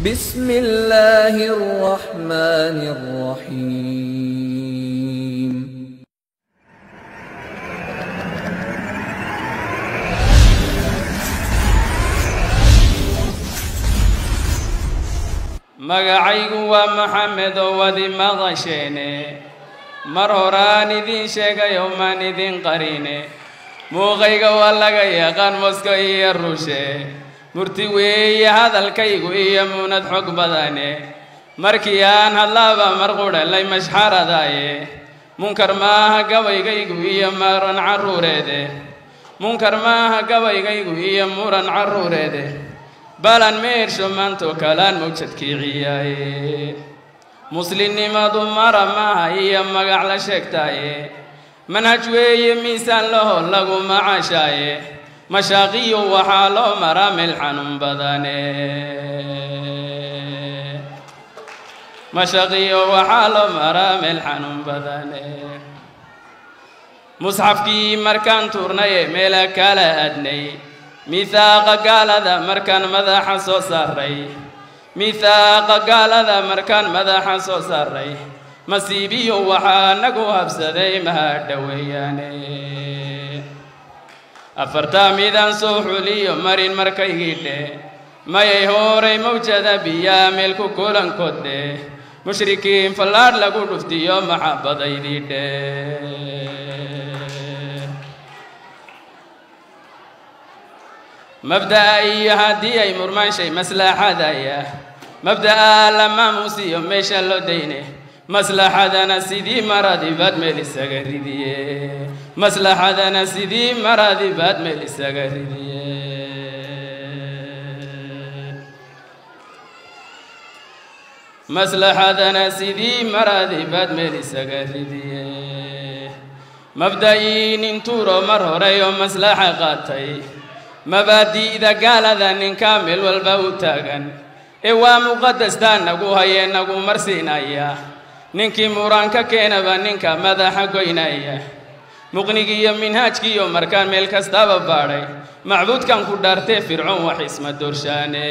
بسم الله الرحمن الرحيم. Magacaygu waa Maxamed oo wadi maqasheene, mar horaan idiin sheegayo maan idin qarine. Muuqayga waa laga yaqaan Mosko iyo Ruushe, murti weeye hadalkaygu iyo muunad xog badane. Markii aan hadlaaba mar qudhalay mashxaradaaye, munkar maaha gabaygaygu iyo maran carruureede, munkar maaha gabaygaygu iyo muran carruureede. Balan meersho maanto kalaan mawjadkii ciyaaye, muslimnimadu mara maaha iyo magac la sheegtaaye, manhaj weeye miisaan laho lagu macaashaaye. Mashaaqiyo waxaa loo maraa meel xanuun badane, mashaqiyo waxaa loo maraa meel xanuun badane. Musxafkii markaan tuurnaye meela kala adnay, mithaaqa gaalada markaan madaxa soo saaray, mithaaqa gaalada markaan madaxa soo saaray, masiibiyo waxaa nagu habsaday mahadhoweeyaane. Afartaa midaan soo xuliyo marin markaygii dhe, mayay horay mawjada biyaa meel ku kulankood dhe, mushrikiin fallaadh lagu dhuftiyo maxabadaydii dhe. Mabda'a iyo haddii ay murmaanshay maslaxadaya, mabda'a la maamuusiyo meesha loo dayne, maslaxadana sidii maradii baad meel isaga ridiye, maslaxadana sidii maradii baad meel isaga ridiye, maslaxadana sidii maradii baad meel isaga ridiye. Mabda'ii nin tuuro mar horey oo maslaxa qaatay, mabaadi'da gaalada ninka meel walba u taagan ee waa muqadastaa nagu hayee nagu marsiinaya, ninkii muraanka keenaba ninka madaxa goynaya. Muqnigiiyo minhaajkiiyo markaan meel kastaba baadhay, macbuudkan ku dhaartee Fircoon wax isma doorshaane.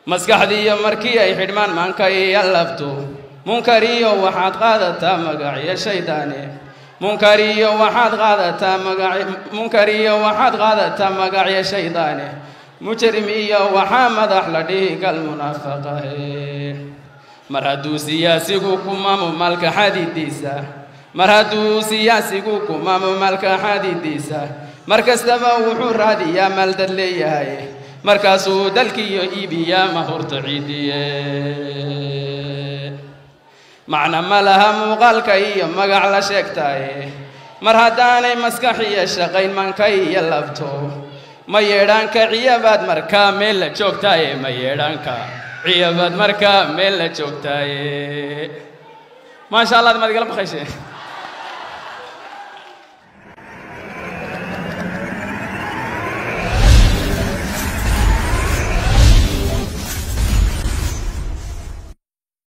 Maskaxdiiyo markii ay xidhmaan maanka iyo laftu, munkariyo waxaad qaadataa magacyo shaydaane, munkariyo waxaad qaadataa magac, munkariyo waxaad qaadataa magacyo shaydaane. Mujrim iyo waxaa madax la dhihi gal munaafaqahe. Mar hadduu siyaasigu ku maamo maalka xadidiisa, mar hadduu siyaasigu ku maamo maalka xadidiisa, mar kastaba wuxuu raadiyaa maal dad leeyahay, markaasuu dalkiiyo iibiyaa mahurta ciidiye. Macna ma laha muuqaalka iyo magac la sheegtaaye, mar haddaanay maskax iyo shaqayn manka iyo labto. Ma yeedhaanka ciyabaad markaa meel la joogtaaye, ma yeedhaanka ciyabaad markaa meel la joogtaaye. Maasha Allah, maad igala baqayshe.